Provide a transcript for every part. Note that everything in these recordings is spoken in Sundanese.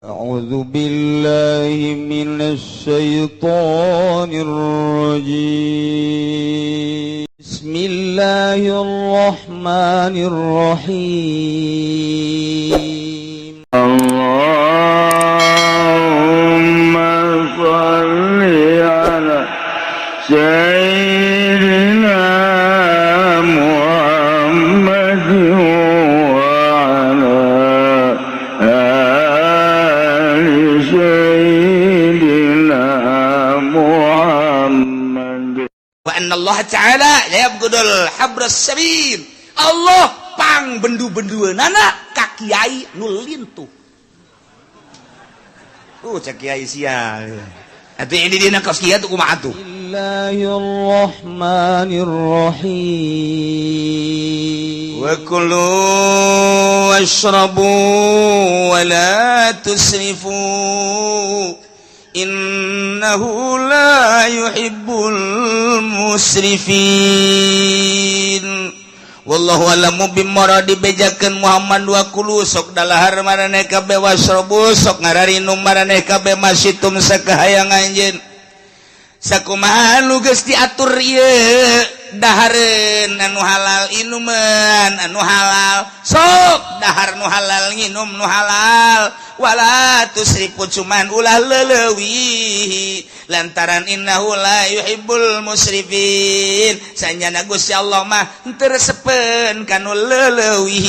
أعوذ بالله من الشيطان الرجيم. بسم الله الرحمن الرحيم. اللهم صل على سيدنا محمد وعلى آل سيدنا محمد. وأن الله تعالى لا يبغض عابر السبيل. Allah pang bendu-bendueunana ka kiai nu lintuh. Cek kiai sia. Atuh ini dina kos kieu tuh kumaha tuh? بسم الله الرحمن الرحيم. وكلوا واشربوا ولا تسرفوا إنه لا يحب المسرفين. والله أعلم بمراده. Bejakeun Muhammad, وكلوا sok dalahar maraneh kabeh, واشربوا sok ngararinum maraneh kabeh, ما شئتم sakahayang anjeun. Sakumaha nu geus diatur ieu, dahareun anu halal, inuman anu halal, sok dahar nu halal, nginum nu halal, ولا تسرفوا cuman ulah leleuwih, lantaran إنه لا يحب المسرفين sanyana Gusti Allah mah henteu resepeun kanu leleuwih.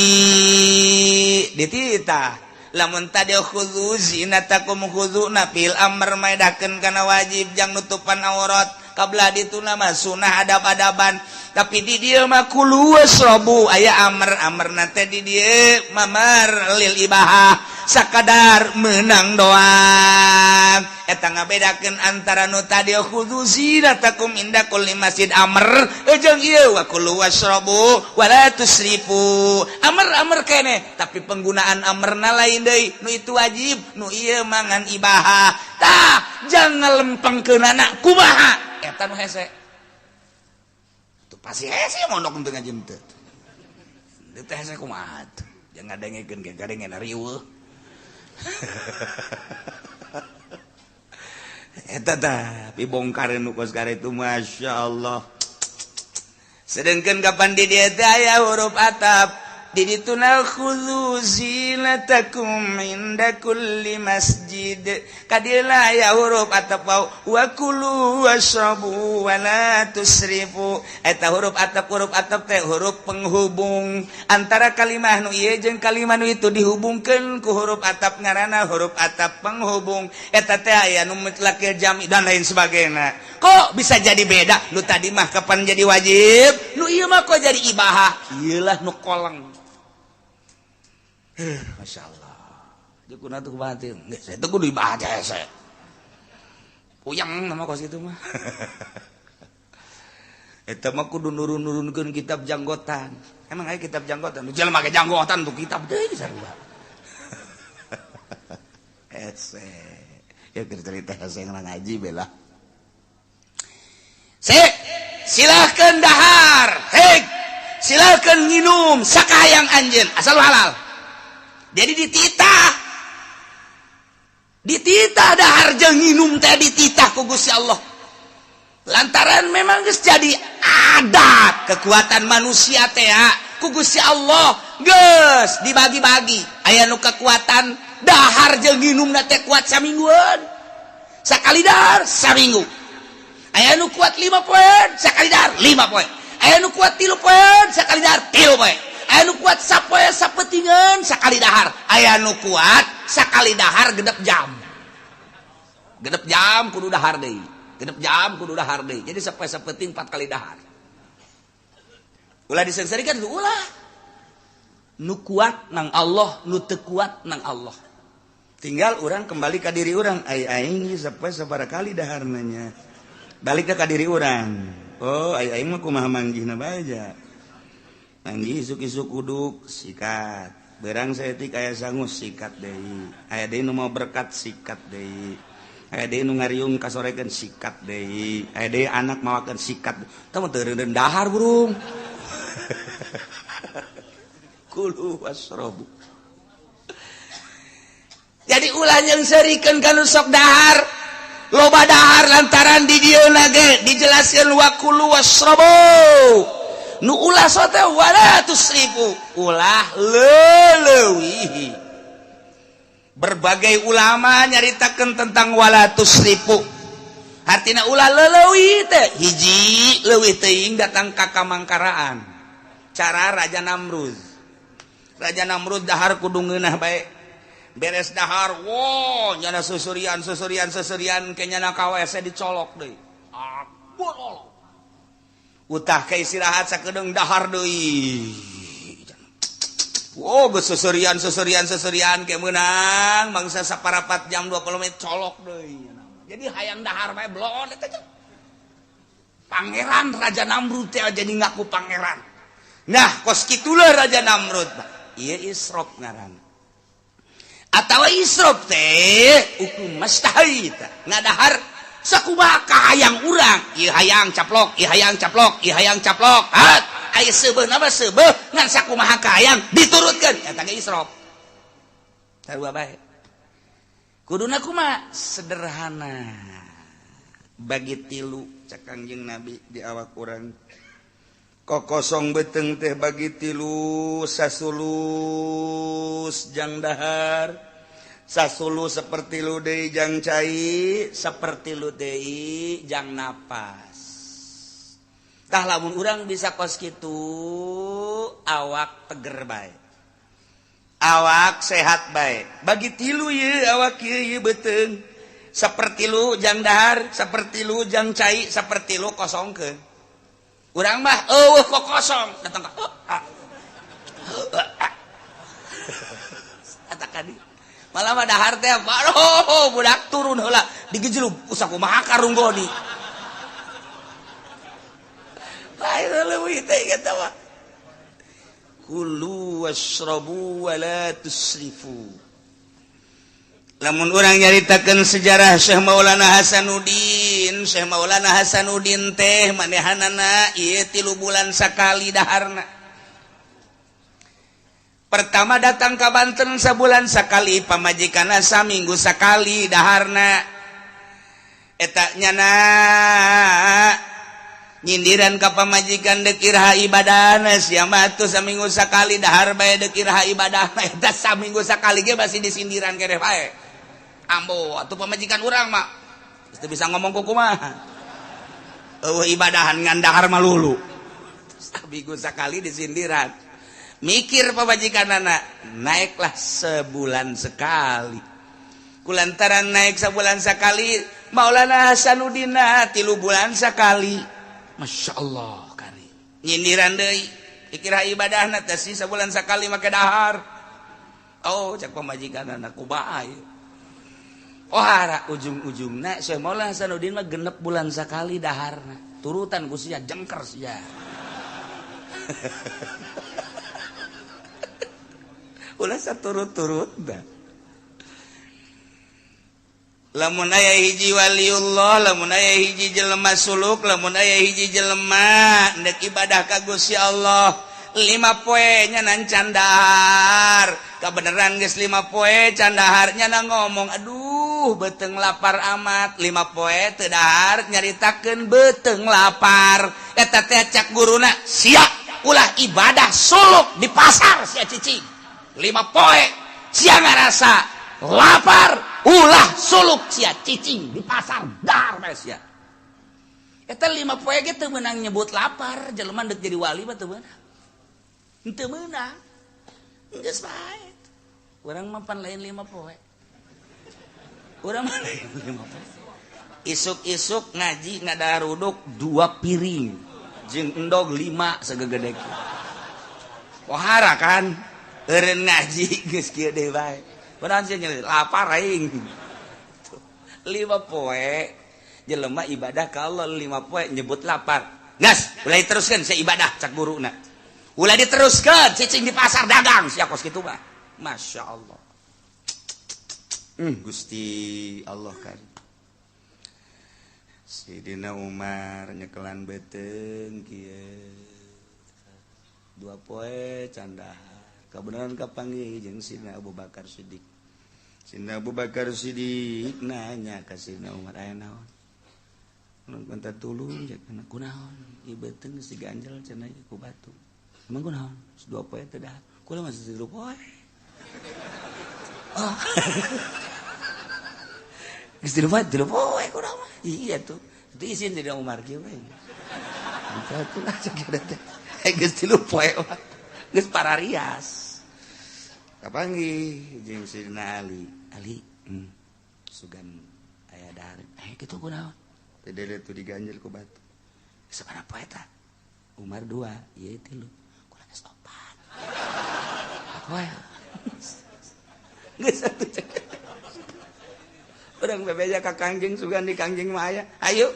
Dititah lamun tadi خذوا زينتكم, خذوا na fi'il amr maedakeun kana wajib jang nutupan aurat, kablah dituna mah sunah adab-adaban, tapi di dieu mah كلوا واشربوا aya amr, amr teh di dieu mamar للإباحة, sakadar menang doang. Eta ngabedakeun antara nu tadi خذوا زينتكم عند كل مسجد amr jeung ieu وكلوا واشربوا ولا تسرفوا amr, amr kene, tapi penggunaan amrna lain deui. Nu itu wajib, nu ieu mangan ibahah. Tah, jangan lempengkeunana kumaha, eta nu hese tuh, pasti hese mondok teu ngaji teu teu hese kumaha tuh. Jangan ngadengekeun ge gadengena riweuh. Eta tah dibongkar nu kos itu, Masya Allah. Sedangkan kapan di dieu teh aya huruf ataf di dituna, خذوا زينتكم عند كل مسجد, kadila aya huruf ataf waw, وكلوا واشربوا ولا تسرفوا. Eta huruf ataf, huruf ataf teh huruf penghubung antara kalimah nu ieu jeung kalimah nu itu, dihubungkeun ku huruf ataf, ngaranna huruf ataf penghubung. Eta teh aya nu mutlakil jami dan lain sebagainya. Kok bisa jadi beda? Nu tadi mah kapan jadi wajib, nu ieu mah kok jadi ibahah? Ieulah nu koleng. Masya Allah. Kudu tuh batin. Saya itu kudu ibadah saya. Puyeng nama kos itu mah. Eta mah kudu nurun-nurunkeun kitab janggotan. Emang aya kitab janggotan? Nu jelema make janggotan tuh kitab deui sarua. Hese. Ya cerita hese ngaji bela. Sik, silahkan dahar. Hei, silahkan minum sakahayang anjeun asal halal. Jadi dititah, dititah dahar jeung nginum teh, dititah ku Gusti Allah, lantaran memang geus jadi adat kekuatan manusia teh ku Gusti Allah geus dibagi-bagi. Aya nu kekuatan dahar jeung nginum teh kuat samingguan, sakali dahar saminggu. Aya nu kuat 5 poe, sakali dahar 5 poe. Aya nu kuat 3 poe, sakali dahar 3 poe. Aya nu kuat sapoe sapetingan sakali dahar. Aya nu kuat sakali dahar 6 jam, 6 jam kudu dahar deui, 6 jam kudu dahar deui. Jadi sapoe sapeting empat kali dahar. Ulah disengsarikan, ulah. Nu kuat nang Allah, nu teu kuat nang Allah. Tinggal orang kembali ke diri orang, ai aing sapoe sabaraha kali dahar nanya balik ke diri orang. Oh, ai aing mah kumaha manggihna bae. Manggih isuk-isuk uduk sikat, berang saeutik aya sangu sikat deui, aya deui nu mau berkat sikat deui, aya deui nu ngariung kasorekeun sikat deui, aya deui anak mawakeun sikat. Tah mah teu dahar burung. كلوا واشربوا. Jadi Ulah nyengserikeun ka nu sok dahar, loba dahar, lantaran di dieu ge dijelaskeun wakulu wasrobu, nu ulah sote wala tusrifu, ulah leulewihi. Berbagai ulama nyaritakeun tentang wala tusrifu, artina ulah leuleui teh hiji, leuwih teuing datang ka kamangkaraan cara Raja Namrud. Raja Namrud dahar kudu ngeunah bae. Beres dahar, wo nyana susurian, susurian, susurian, ke nyana ka WC dicolok deui. Ah, bolol. Utah ke istirahat sakedeung, dahar deui. Oh, geus susurian, susurian, susurian, ke meunang mangsa saparapat jam, 20 menit, colok deui. Jadi hayang dahar bae, blon eta. Pangeran Raja Namrud teh jadi ngaku pangeran. Nah, kos kitulah Raja Namrud. Ieu israf ngaran. Atawa israf teh hukum mastahita, ngadahar sakumaha kahayang urang. Ieu hayang caplok, ieu hayang caplok, ieu hayang caplok. Hat, aya seubeuh nama seubeuh, ngan sakumaha kahayang diturutkeun, eta ge israf. Sarua bae. Kuduna kumaha? Sederhana. Bagi tilu cek Kangjeng Nabi di awak urang. Kokosong beteng teh bagi tilu, sasulus jang dahar, sasulu seperti lu deui jang cai, seperti lu deui jang napas. Tah, lamun urang bisa kos kitu, awak teger bae, awak sehat bae. Bagi tilu ye awak ye, ye beteng seperti lu jang dahar, seperti lu jang cai, seperti lu kosongkeun. Urang mah eueuh kok kosong, datang ka oh, ah. Ah. Eta kadi malah mah dahar teh, aduh, budak turun heula digejlug, usah kumaha karunggoni. Lain leuwih teh kitu mah. Kulu washrabu wa la tusrifu. Lamun urang nyaritakeun sejarah Syekh Maulana Hasanuddin, Syekh Maulana Hasanuddin teh manehanana ieu 3 bulan sakali daharna. Pertama datang ke Banten sebulan sekali, pamajikanna saminggu sekali daharna. Eta nyana nyindiran ka pamajikan, "Dek iraha ibadahna sia mah tuh? Saminggu sakali dahar bae, dek iraha ibadahna?" Eta saminggu sakali ge masih disindiran keneh bae. Ambo atuh pamajikan urang mah teu bisa ngomong kumaha, eueuh ibadahan ngan dahar malulu. Saminggu sakali disindiran. Mikir pamajikan anak, naiklah sebulan sekali. Kulantaran naik sebulan sekali, Maulana Hasanuddin 3 bulan sekali. Masya Allah, kari nyindiran deui, "Dikira ibadahna teh sih sebulan sekali make dahar?" Oh, cek pamajikan anak, kumaha? Oh, hara ujung-ujungna Syekh Maulana Hasanuddin mah 6 bulan sekali daharna. Turutan ku sia, jengker sia. Ulah saturut-turut dah. Lamun aya hiji waliullah, lamun aya hiji jelema suluk, lamun aya hiji jelema ndek ibadah ka Gusti Allah 5 poe nya can dahar, kebenaran geus 5 poe can dahar, nya ngomong, "Aduh, beteng lapar amat." 5 poe teu dahar, nyaritakeun beteng lapar. Eta teh cak guruna, "Siap, ulah ibadah suluk di pasar sia, cicing 5 poe sia ngarasa lapar, ulah suluk sia, cicing di pasar, dahar bae sia." Eta 5 poe ge teu meunang nyebut lapar. Jelema dek jadi wali mah teu meunang, teu meunang, geus bae. Urang mah pan lain 5 poe, urang mah lain 5 poe. Isuk-isuk ngaji, ngadaruduk dua piring jeung endog lima segegede. Pohara kan eureun ngaji geus kieu deui bae. Beneran sih lapar aing. 5 poe jelema ibadah ka Allah 5 poe nyebut lapar. "Gas, ulah diteruskan saya ibadah," cak guruna. "Ulah diteruskan, cicing di pasar, dagang sia kos kitu mah." Masya Allah. Gusti Allah kan. Sidina Umar nyekelan beteng kieu. 2 poe can dahar. Kebenaran kapanggih jeung Sidina Abu Bakar Siddiq. Sidina Abu Bakar Siddiq nanya ka Sidina Umar aya naon? Ulun minta tulung cek kunaon? Ieu beuteung geus diganjel cenah ku batu. Emang kunaon? Geus 2 poe teu dahar. Kula masih 3 poe. Oh. Geus 3 poe, 3 poe kunaon mah. Iya tuh. Itu isin Sidina Umar kieu we. Satu lah cek teh. Geus 3 poe mah. Geus pararias. Kapanggih jeung Sidina Ali. Ali, sugan aya dahar. Kitu kunaon? Teu tuh diganjel ku batu. Sabaraha poe eta? Umar 2, ieu 3. Kula geus 4. Poe. Geus atuh cek. Urang bebeja ka Kangjeng sugan di Kangjeng mah aya. Ayo.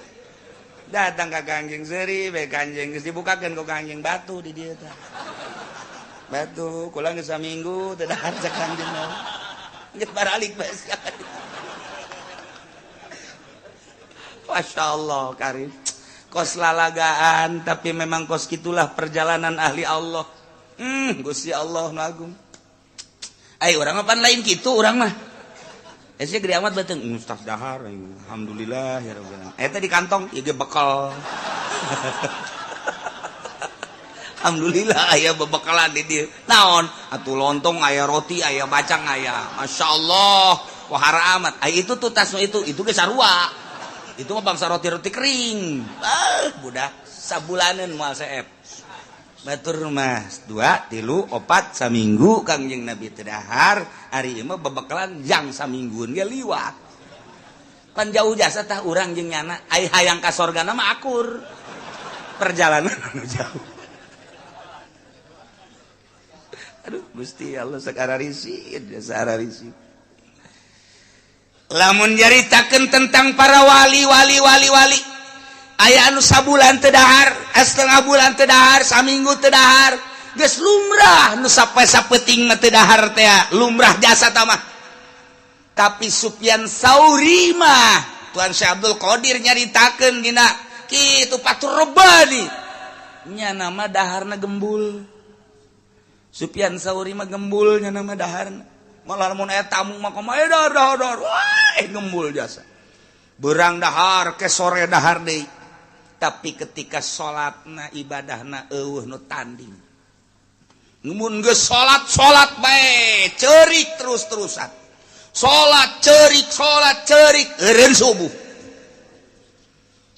Datang ka Kangjeng seuri bae Kangjeng geus dibukakeun ku Kangjeng batu di dieu tah. Batu kula geus saminggu teu dahar cek Kangjeng mah. Geus baralik bae sia. Masya Allah karim. Kos lalagaan tapi memang kos gitulah perjalanan ahli Allah. Gusti Allah nu agung. Ai urang mah pan lain kitu urang mah. Sia gede amat beuteung mustaf dahar alhamdulillah ya rabbil alamin. Eta di kantong ieu ge bekal. Alhamdulillah aya bebekalan di dieu. Naon? Atuh lontong aya roti aya bacang aya. Masyaallah wahara amat. Ai itu tuh tas itu ge sarua. Itu mah bangsa roti-roti kering. Ah, budak sabulaneun moal seep. Batur mah 2, 3, 4 saminggu Kangjeng Nabi teu dahar, ari ieu mah bebekalan jang saminggueun ge liwat. Pan jauh jasa tah urang jeung nyana, ai hayang ka sorgana mah akur. Perjalanan anu jauh. Aduh Gusti Allah sakara risid, jasa risid. Lamun nyaritakeun tentang para wali wali wali wali aya anu sabulan teu dahar, setengah bulan teu dahar, saminggu teu dahar, geus lumrah nu sampai sapeuting mah teu dahar teh, lumrah jasa tah mah. Tapi Sufyan Sauri mah Tuan Syekh Abdul Qadir nyaritakeun dina kitu Fathur Rabbani nya nama daharna gembul. Sufyan Sauri mah gembul nya nama daharna. Malah mun aya tamu mah kumaha dahar dahar dahar, wah gembul jasa. Berang dahar ke sore dahar deui. Tapi ketika salatna ibadahna eueuh nu tanding. Mun geus salat salat bae ceurik terus-terusan. Salat ceurik salat ceurik eureun subuh.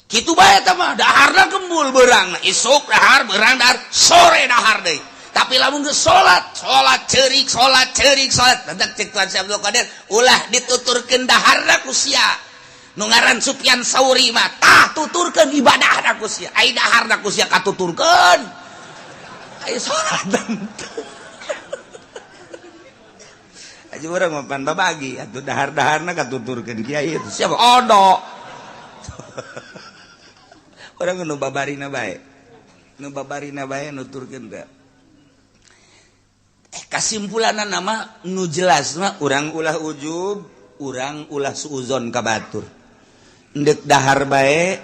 Kitu bae eta mah daharna gembul beurangna isuk dahar beurang dahar sore dahar deui. Tapi lamun geus salat salat ceurik salat ceurik salat tentang cek Tuan Syekh Abdul Qadir ulah dituturkeun daharna ku sia. Nu ngaran Sufyan Sauri mah tah tuturkeun ibadahna ku sia, ai daharna ku sia katuturkeun. Ai salat teu. Aja urang mah pan babagi atuh dahar-daharna katuturkeun kiai itu siapa odo. Urang nu babarina bae. Nu babarina bae nuturkeun teh. Kasimpulanna nama nu jelas mah urang ulah ujub, urang ulah suuzon ka batur. Endek dahar bae,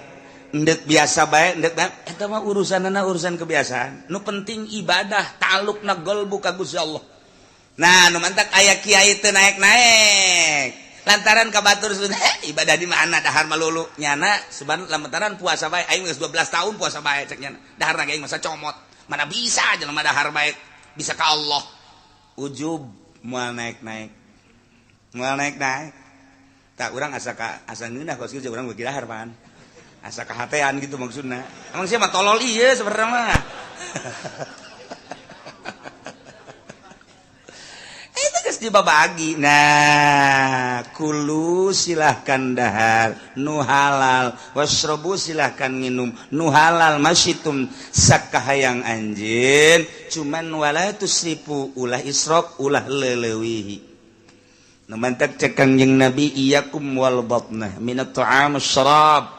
endek biasa bae, endek eta mah urusanana urusan kebiasaan. Nu penting ibadah, ta'alluqna qalbu ka Gusti Allah. Nah, nu mantak aya kiai teu naek-naek. Lantaran ka batur ibadah di mana dahar malulu nyana seban lantaran puasa bae aing geus 12 tahun puasa bae cek nyana. Daharna ge aing masa comot. Mana bisa jelema dahar bae bisa ka Allah. Ujub moal naek-naek. Moal naek-naek. Tak urang asa ka asa ngeunah kos kieu urang beuki dahar pan. Asa kahatean gitu maksudna. Emang sia mah tolol ieu sebenarnya mah. Itu geus dibabagi. Nah, kulu silahkan dahar nu halal, wasrobu silahkan nginum nu halal masyitum sakahayang anjeun, cuman wala tusrifu ulah israf ulah leulewihi. Nu mantak cek Kangjeng Nabi iyakum wal batnah minat ta'am syarab.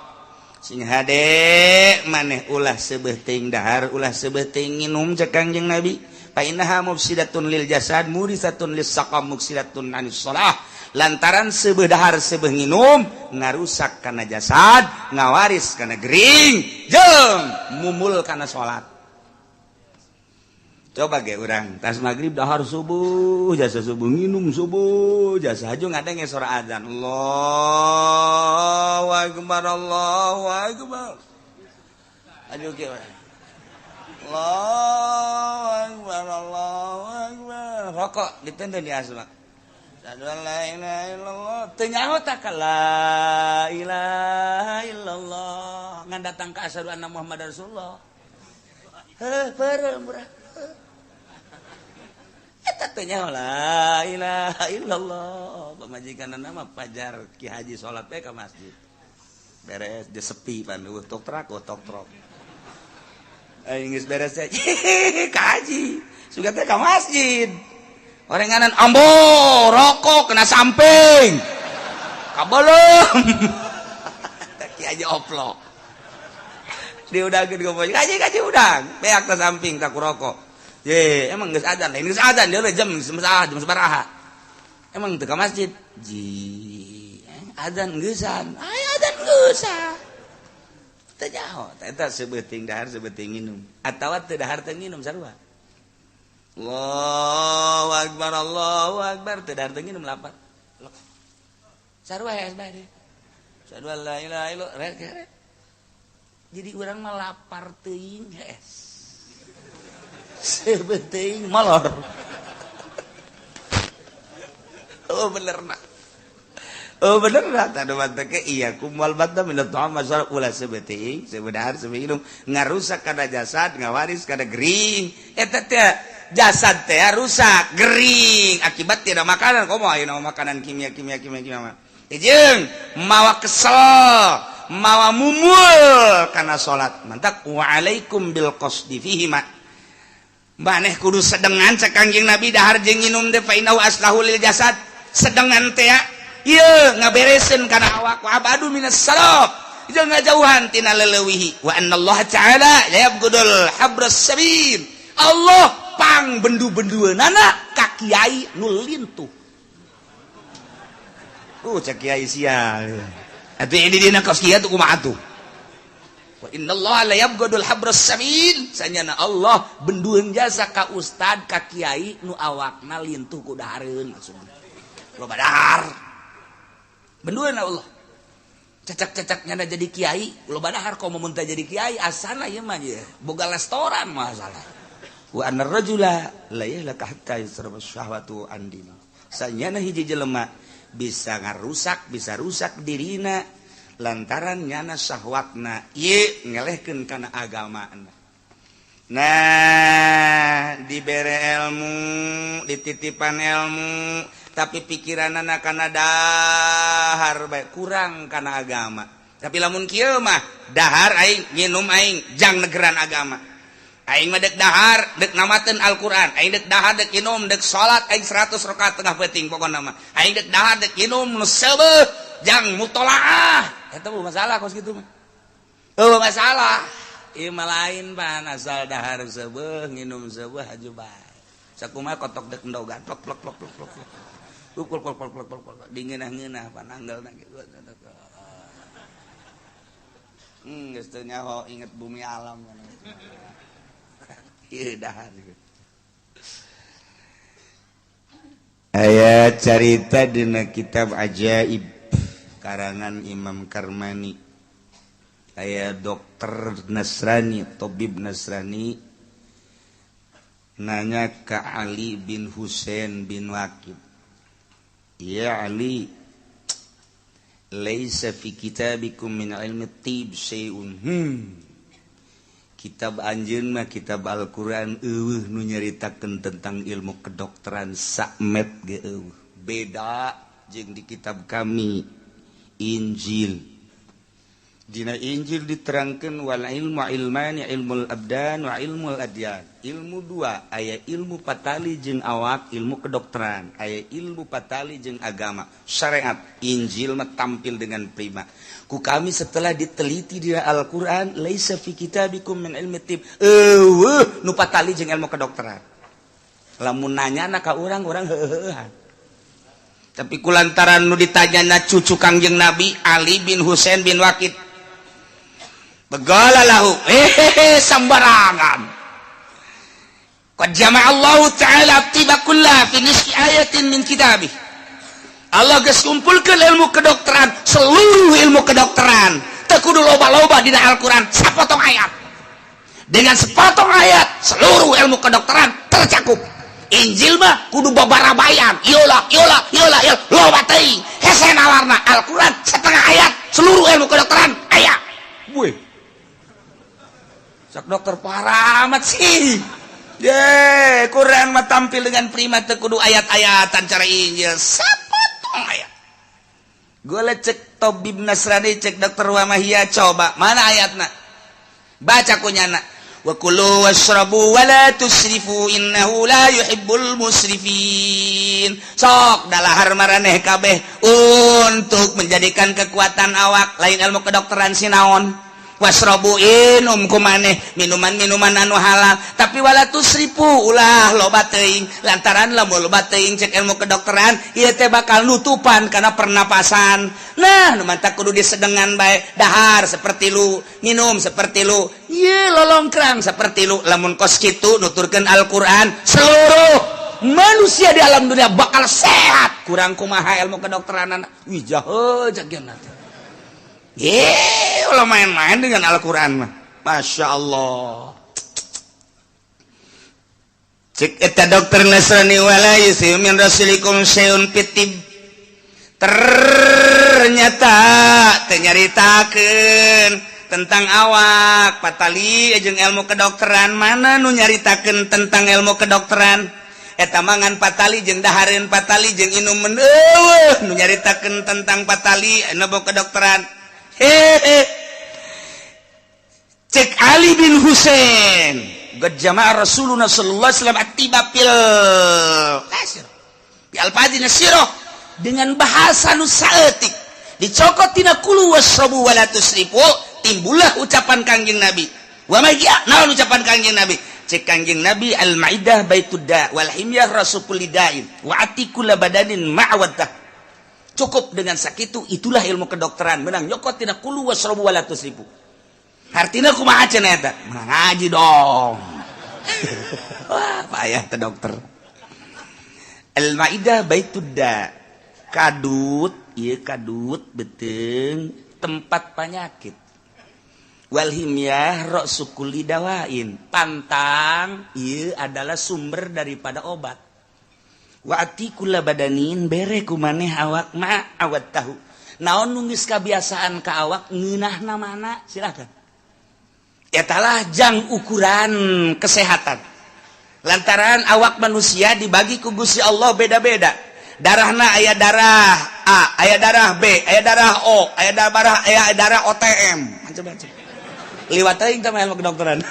Sing hade maneh ulah seubeuh teuing dahar ulah seubeuh teuing nginum cek Kangjeng Nabi. Fa innaha mufsidatun lil jasad murisatun lis saqam muksidatun anis shalah. Lantaran seubeuh dahar seubeuh nginum ngarusak kana jasad, ngawaris kana gering, jeung mumul kana salat. Coba ge urang tas maghrib dahar subuh, jasa subuh nginum subuh, jasa haju ngadenge suara azan. Allahu akbar, Allahu akbar. Aduh ge urang. Allahu akbar, Allahu akbar. Rokok ditenden di asma. Asyhadu an la ilaha illallah. Teu nyaho tak la ilaha illallah. Ngan datang ka asyhadu anna Muhammadar Rasulullah. Heuh, peureum urang. Eta teh nyaho la ilaha illallah. Pamajikanna mah pajar Ki Haji salat we ka masjid. Beres dia sepi pan eueuh tok trak tok trok. Aing geus beres teh ka haji. Sugan teh ka masjid. Orenganan ambo rokok kena samping. Kabelum. Ki Haji oplok. Diudangkeun ku kaji kaji udang. Beak ta samping tak rokok. Ye, emang geus adzan, lain geus adzan dia jam jam jam sabaraha. Emang teu ka masjid? Ji, adzan geusan. Aya adzan geusan. Teu nyaho, eta sebeuting dahar sebeuting nginum. Atawa teu dahar teu nginum sarua. Allahu akbar, Allahu akbar, teu dahar teu nginum lapar. Sarua ya bae. Asyhadu an la ilaha illallah. Jadi urang mah lapar teuing hees. Sebeting molor. Oh bener nak. Oh bener nak. Tadu manteke iya kumal batta minat ta'am masalah ulah sebeting sebedahar sebinum ngarusak kana jasad ngawaris kana gering. Eta teh jasad teh rusak gering akibat tidak makanan. Komo ayeuna makanan kimia kimia kimia kimia mah. Jeung mawa kesel, mawa mumul kana salat. Mantak wa alaikum bil qasdi fihi ma. Maneh kudu sedengan cek Kangjeng Nabi dahar jeung nginum teh fa innahu aslahu lil jasad. Sedengan teh ieu ngabereseun kana awak wa abadu minas salaf. Jeung ngajauhan tina leleuwihi wa annallaha ta'ala la yabghudul habras sabil. Allah pang bendu-bendueunana ka kiai nu lintuh. Cek kiai sia. Atuh ini dina kos kieu tuh kumaha atuh? Wa innallaha la yabghadul habras samin. Sanyana Allah bendueun jasa ka ustad ka kiai nu awakna lintuh ku dahareun maksudna. Loba dahar. Bendueun Allah. Cecak-cecak nyana jadi kiai, loba dahar komo mun teu jadi kiai asana ieu mah ieu. Boga restoran masalah. Wa annar rajula la yahlaka hatta yusraba syahwatu an dini. Sanyana hiji jelema bisa ngarusak, bisa rusak dirina lantaran nyana syahwatna ieu ngelehkeun kana agamana. Nah, dibere ilmu, dititipan ilmu, tapi pikiranana kana dahar bae kurang kana agama. Tapi lamun kieu mah dahar aing nginum aing jang negeran agama. Aing mah dek dahar dek namateun Al-Qur'an, aing dek dahar dek inum dek salat aing 100 rakaat tengah peuting pokona mah. Aing dek dahar dek inum nu seubeuh jang mutolaah. Eta mah masalah kos kitu mah. Eueuh masalah. Ieu mah lain pan asal dahar seubeuh nginum seubeuh haju bae. Sakumaha kotok dek endogan plok plok plok plok plok. Plok plok plok plok plok plok dingeunah-ngeunah pananggelna kitu. Geus teu nyaho inget bumi alam. Ieu dahar. Aya carita dina kitab Ajaib karangan Imam Karmani. Aya dokter Nasrani, tabib Nasrani nanya ke Ali bin Husain bin Waqid. Ya Ali, laisa fi kitabikum min ilmi tib syai'un. Kitab anjeun mah kitab Al-Qur'an eueuh nu nyaritakeun tentang ilmu kedokteran sakmet ge eueuh. Beda jeung di kitab kami Injil. Dina Injil diterangkan wal ilmu ilmani ilmul abdan wa ilmul adyan. Ilmu dua, aya ilmu patali jeung awak, ilmu kedokteran, aya ilmu patali jeung agama, syariat. Injil mah tampil dengan prima. Ku kami setelah diteliti di Al-Qur'an, laisa fi kitabikum min ilmi tib. Eueuh nu patali jeung ilmu kedokteran. Lamun nanya na ka urang, urang heuheuhan. Tapi kulantaran nu ditanyana cucu Kangjeng Nabi Ali bin Husain bin Waqid. Begala lahu, sambarangan. Qad jama'a Allah ta'ala tiba kulla fi nisfi ayatin min kitabih. Allah geus kumpulkeun ilmu kedokteran, seluruh ilmu kedokteran. Teu kudu loba-loba dina Al-Qur'an, sapotong ayat. Dengan sepotong ayat seluruh ilmu kedokteran tercakup. Injil mah kudu babarabayan, iola iola iola iola loba teuing. Hese nalarna. Al-Qur'an setengah ayat seluruh ilmu kedokteran aya. Wih. Sok dokter parah amat sih. Ye, Quran mah tampil dengan prima, teu kudu ayat-ayatan cara Injil, sapotong ayat. Gue cek tobib Nasrani, cek dokter Wamahia, coba mana ayatna? Baca kunyana. Wa kulu washrabu wa la tusrifu innahu la yuhibbul musrifin. Sok dalahar maraneh kabeh untuk menjadikan kekuatan awak, lain ilmu kedokteran sinaon. Wasrobu, inum kumaneh minuman-minuman anu halal, tapi wala tusrifu, ulah loba teuing, lantaran lamun loba teuing, cek ilmu kedokteran ieu teh bakal nutupan karena pernapasan. Nah, nu mantak kudu disedengan bae, dahar seperti lu, minum seperti lu, ieu lolongkrang seperti lu. Lamun kos kitu nuturkeun Al-Qur'an, seluruh manusia di alam dunia bakal sehat. Kurang kumaha ilmu kedokteran? Wih, jahe jagian teh. Ye, ulah main-main dengan Al-Quran mah. Masya Allah. Cek eta dokter Nasrani, wala yusiu min rasulikum syai'un fitib. Ternyata teu nyaritakeun tentang awak patali jeung ilmu kedokteran. Mana nu nyaritakeun tentang ilmu kedokteran? Eta mangan patali jeung dahareun patali jeung inuman, eueuh nu nyaritakeun tentang patali ilmu kedokteran. Hehe, cek Ali bin Husain, qad jama'a Rasulullah sallallahu alaihi wasallam atiba fil asir bi alfazin sirah, dengan bahasa nu saeutik dicokot tina kulu wasrabu wala tusrifu, timbullah ucapan Kangjeng Nabi. Wa ma naon ucapan Kangjeng Nabi? Cek Kangjeng Nabi, al maidah baitud da wal himyah rasul kulli da'in wa atikul badanin ma'waddah. Cukup dengan sakitu, itulah ilmu kedokteran, menang nyokot tina kulu wasrabu wala tusrifu. Artinya kumaha cenah eta? Menang ngaji dong. Wah, payah teh dokter. Al maidah baitud da, kadut ieu, kadut beuteung tempat penyakit. Wal himyah ra'su kulli dawain, pantang ieu adalah sumber daripada obat. Wa ati kulla badanin, bere ku maneh awak ma awat tahu, naon nu geus kabiasaan ka awak, ngeunahna mana silakan. Etalah jang ukuran kesehatan, lantaran awak manusia dibagi ku Gusti Allah beda-beda darahna. Aya darah A, aya darah B, aya darah O, aya darah, aya darah OTM, macam-macam. Liwat teuing teh ilmu kedokteran.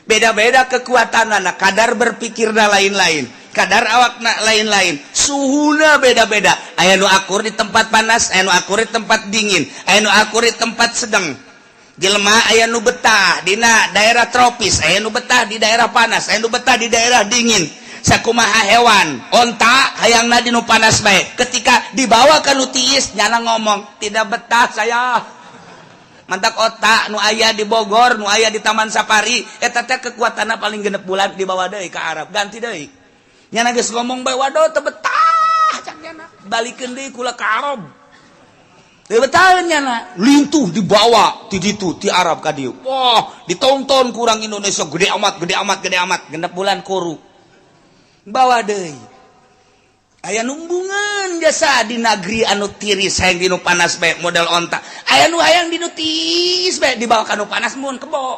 Beda-beda kekuatan anak, kadar berpikirna lain-lain, kadar awakna lain-lain, suhuna beda-beda. Aya nu akur di tempat panas, aya nu akur di tempat dingin, aya nu akur di tempat sedang. Jelema aya nu betah dina daerah tropis, aya nu betah di daerah panas, aya nu betah di daerah dingin. Sakumaha hewan, onta hayangna di nu panas bae, ketika dibawa ke nu tiis nyana ngomong, "Tidak betah saya." Mantak onta nu aya di Bogor, nu aya di Taman Safari, eta teh kekuatanna paling 6 bulan, dibawa deui ka Arab, ganti deui. Nyana geus ngomong bae, "Waduh, teu betah," cak nyana, "balikeun deui kula ka Arab." Teu betah nyana, lintuh dibawa ti ditu, ti Arab ka dieu. Wah, ditonton kurang Indonesia, gede amat, gede amat, gede amat. 6 bulan kuru, bawa deui. Aya numbungan jasa di negeri anu tiris, hayang di nu panas bae model onta. Aya nu hayang di nu tiis bae, dibawa ka nu panas mun kebo.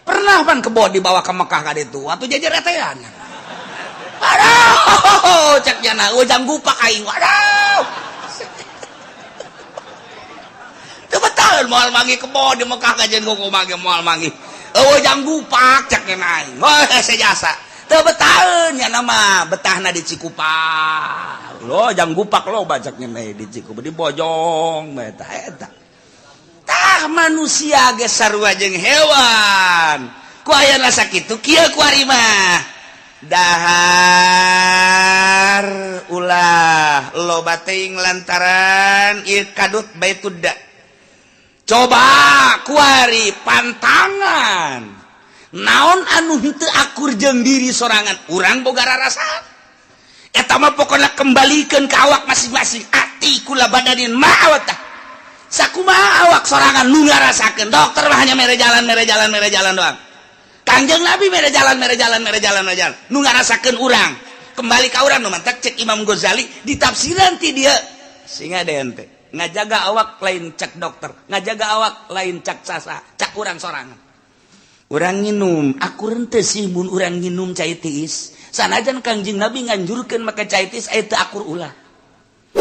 Pernah pan kebo dibawa ke Mekah ka ditu atuh jajaretean. "Aduh," cek nyana, "ujang gupak aing, aduh." Teu betah, moal manggih kebo di Mekah kajian kumaha ge moal manggih. "Ujang gupak," cek nyana aing. Wah, sejasa. Teu betaheun nya nama, betahna di Cikupa. Lo jang gupak lo bacaknya di Cikupa di Bojong eta eta. Tah, manusia ge sarua jeung hewan. Ku aya sakitu kieu kuari mah. Dahar ulah loba teuing lantaran ieu kadut baitud da. Coba kuari pantangan. Naon anu henteu akur jeung diri sorangan, urang boga rarasaan. Eta mah pokona kembalikan ke awak masing-masing. A'ti kulla badanin ma hawatah. Sakumaha awak sorangan nu ngarasakeun. Dokter mah hanya mere jalan, mere jalan, mere jalan doang. Kangjeng Nabi mere jalan, mere jalan, mere jalan, mere jalan. Nu ngarasakeun urang, kembali ka urang. Nu mantak cek Imam Ghazali ditafsiran ti dia sehingga ente ngajaga awak lain cek dokter, ngajaga awak lain cek sasa, cak urang sorangan. Urang nginum akur henteu sih mun urang nginum cai tiis? Sanajan Kangjeng Nabi nganjurkeun make cai tiis, aya teu akur, ulah.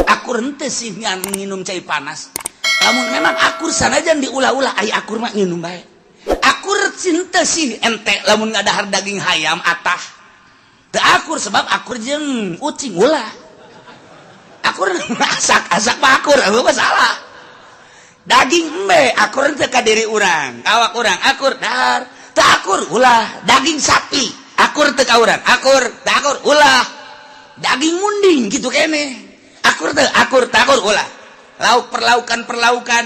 Akur henteu sih nginum cai panas? Lamun memang akur, sanajan diulah-ulah, aya akur mah nginum bae. Akur henteu sih ente lamun ngadahar daging hayam atah? Teu akur, sebab akur jeung ucing, ulah. Akur asak asak mah akur, eueuh masalah. Daging embe akur teu ka diri urang, awak urang? Akur, dahar. Teu akur, ulah. Daging sapi akur teu ka urang? Akur. Teu akur, ulah. Daging munding gitu kene akur teu? Akur. Teu akur, ulah. Lauk, perlaukan, perlaukan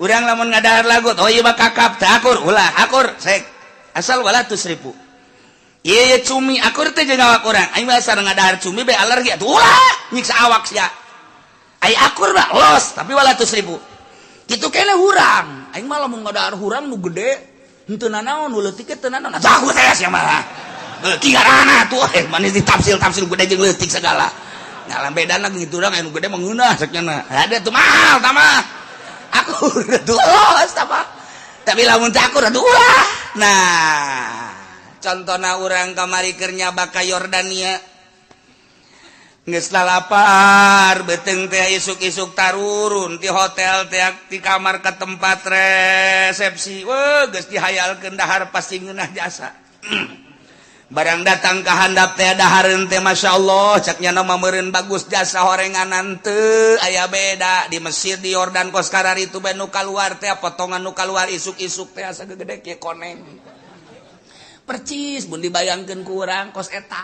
urang lamun ngadahar lagut, oh iya mah kakap, teu akur, ulah. Akur sek, asal wala tusrifu. Iya iya, cumi akur teh jeung awak urang? Aing mah asal ngadahar cumi be alergi atuh, ulah, nyiksa awak sia. Ai akur mah los, tapi wala tusrifu. Kitu kene hurang. Aing mah lamun ngadahar hurang nu gede henteu nanaon, nu leutik teu nanaon. Atuh akur teh sia mah. Leutik garana tuh, eh manis ditafsil-tafsil gede jeung leutik segala. Nah, bedana gitu urang anu gede mah ngeunah saknya. Ada tuh mahal tah mah. Akur tuh los tah. Tapi lamun teu akur atuh ulah. Nah, contohna urang kamari keur nyaba ka Yordania, geus lapar beuteung teh, isuk-isuk tarurun ti hotel teh, ti kamar ke tempat resepsi. Weh, geus dihayalkeun dahar pasti ngeunah jasa. Barang datang ke handap teh, dahareun teh Masya Allah, caknya nama meureun bagus jasa, horenganan teu aya beda di Mesir, di Yordan. Kos kararitu itu bae nu kaluar teh potongan, nu kaluar isuk-isuk teh asa gede kieu koneng percis. Mun dibayangkeun ku urang kos eta,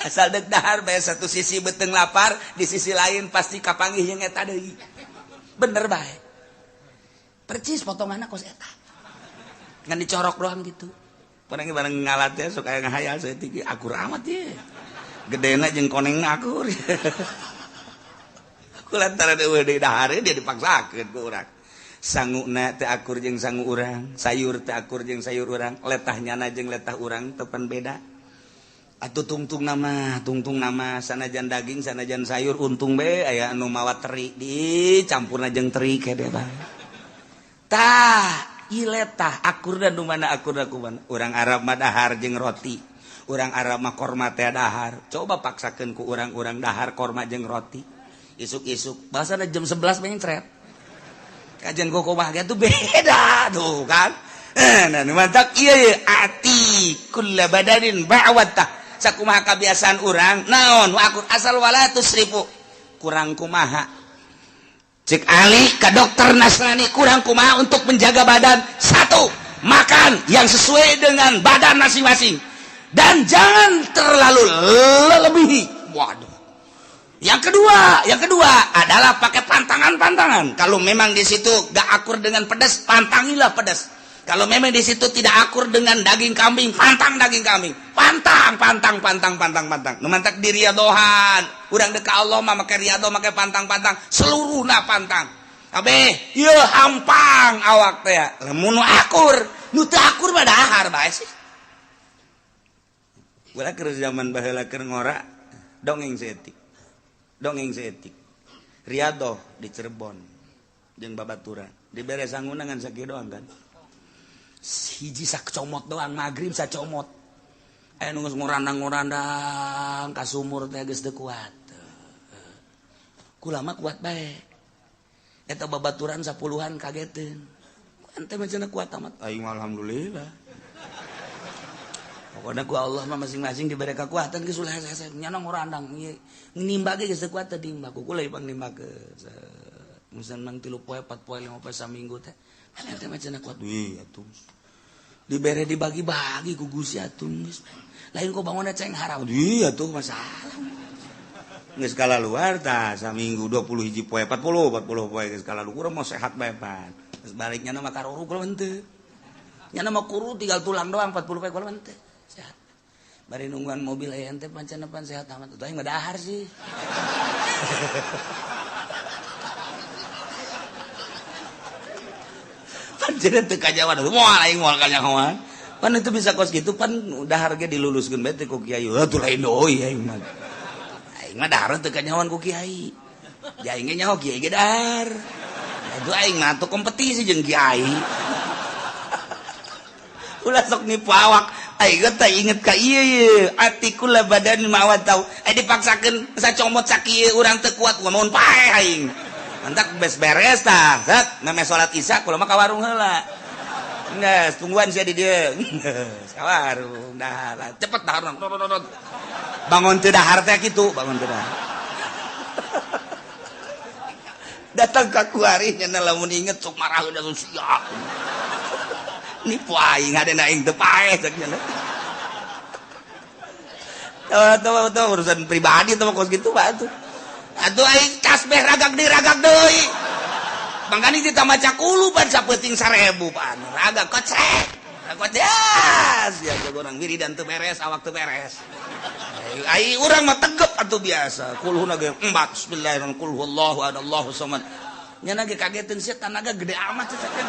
asal dek dahar bae, satu sisi beuteung lapar, di sisi lain pasti kapanggih yang eta deui. Bener bae, percis potonganna kos eta, ngan dicorok doang gitu. Barang barang ngalat ya sok aya ngahayal saeutik, akur amat ye gedena jeung konengna akur. Ku lantaran eueuh deui dahar, dia dipaksakeun ku urang. Sanguna teu akur jeung sangu urang, sayur teu akur jeung sayur urang, letah nyana jeung letah urang tepan beda. Atuh tungtung nama, tungtung nama, sanajan daging, sanajan sayur, untung be aya anu mawa teri, dicampurna jeung teri kede bae. Tah, ieu letah akur dan nu mana akur ku mana. Urang Arab mah dahar jeung roti, urang Arab mah korma teh dahar. Coba paksakeun ku urang-urang dahar korma jeung roti isuk-isuk, bahasana jam 11 mencret kajian koko mah tuh beda tuh kan. Nah, mantap iya ya, a'ti kulla badanin ma hawatah. Sakumaha kebiasaan urang naon akur, asal wala tusrifu. Kurang kumaha cek Ali ke dokter Nasrani, kurang kumaha untuk menjaga badan? Satu, makan yang sesuai dengan badan masing-masing dan jangan terlalu lebihi. Waduh, yang kedua adalah pakai pantangan-pantangan. Kalau memang di situ gak akur dengan pedas, pantangilah pedas. Kalau memang di situ tidak akur dengan daging kambing, pantang daging kambing. Pantang, pantang, pantang, pantang, pantang. Nu mantak di riadohan. Urang dek Allah mah make riado, make pantang-pantang, seluruhna pantang. Kabeh, ieu hampang awak teh. Lamun nu akur, nu teu akur mah dahar bae sih. Ulah keur zaman baheula keur ngora, dongeng saeutik. Dongeng saeutik. Riadoh di Cirebon jeung babaturan. Dibere sanguna ngan sakieu doang kan. Hiji sak comot doang, maghrib sacomot. Aya nu geus ngurandang-ngurandang ka sumur teh geus teu kuat. Kula mah kuat bae. Eta babaturan sapuluhan kageteun. Ente mah cenah kuat amat. Aing mah alhamdulillah. Pokoknya ku Allah mah masing-masing diberi kekuatan, geus ulah hese nyana ngurandang. Nimba ge geus teu kuat teh nimba. Ku kula ipang nimba ke. Musan mang 3 poe, 4 poe, 5 poe, saminggu teh. Ente mah cenah kuat. Wih atuh. Dibere dibagi-bagi ku Gusti atuh geus. Lain kok bangunna ceng haram. Iya tuh masalah. Geus luar tah saminggu 20 hiji poe, 40 40 poe geus kalaluar, mau sehat bae pan. Geus baliknya mah karuruk henteu. Nya mah kuru tinggal tulang doang 40 poe kula teh. Sehat. Bari nungguan mobil aya ente pancen pan sehat amat. Tuh aing mah dahar sih. Pancen teu kajawan. Moal aing moal kanyahoan. Pan itu bisa kos gitu pan dahar ge diluluskeun bae teh ku kiai. Atuh lain deui aing mah. Aing mah dahar teu kanyahoan ku kiai. Ja aing ge nyaho kiai ge dahar. Aduh aing mah atuh kompetisi jeung kiai. Ulah sok nipu awak. Aing teh inget ka ieu ieu atikul badan mawat tau. Ai dipaksakeun sacomot sakieu urang teu kuat mun paeh aing. Mantak beres beres tah. Zat meme salat isya kula mah ka warung heula. Geus tungguan sia di dieu. Geus ka warung dahar. Cepet dahar. Bangun teu dahar teh kitu, bangun teu dahar. Datang ka kuari nya lamun inget sok marah udah siap. Nipu aing hadena aing teu paeh cek nya. Tahu urusan pribadi teh kos kitu mah atuh. Atuh aing tasbih ragak deui ragak deui. Mangkani kita maca kulu pan sapeuting 1000 pan. Ragak kocek. Kocek ya urang wiridan teu beres awak teu beres. Ai urang mah tegep atuh biasa. Kulhuna ge empat bismillahirrahmanirrahim. Qul huwallahu ahad Allahu samad. Nya ge kageteun sia tanaga gede amat sia teh.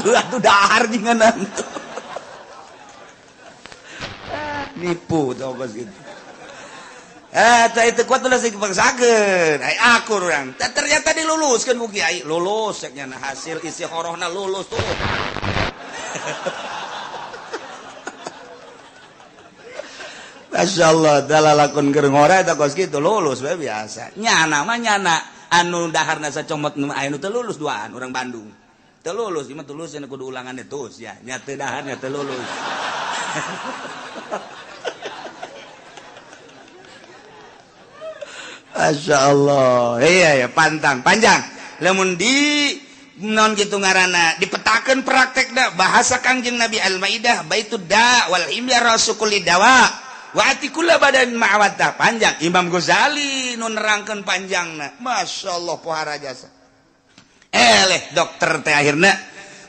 Atuh atuh dahar jinganan. Nipu tau kos kitu. Tah itu kuat ulah sing dipaksakeun. Ai akur urang. Ternyata diluluskeun ku kiai. Lulus cek nya hasil istikharahna lulus tuh. Masya Allah, dalalakon keur ngora eta kos kitu lulus we biasa. Nyana mah nyana anu daharna sacomot nu aya nu teu lulus duaan urang Bandung. Teu lulus, ieu mah tulus cenah kudu ulangan terus ya. Nya teu daharnya teu lulus. Masya Allah. Iya ya pantang panjang. Lamun di non gitu ngaranna dipetakeun praktekna bahasa Kangjeng Nabi Al-Maidah baitud da wal imya rasukuli dawa. Wa atikula badan ma'awata panjang Imam Ghazali nu nerangkeun panjangna. Masya Allah pohara jasa. Eleh dokter teh akhirna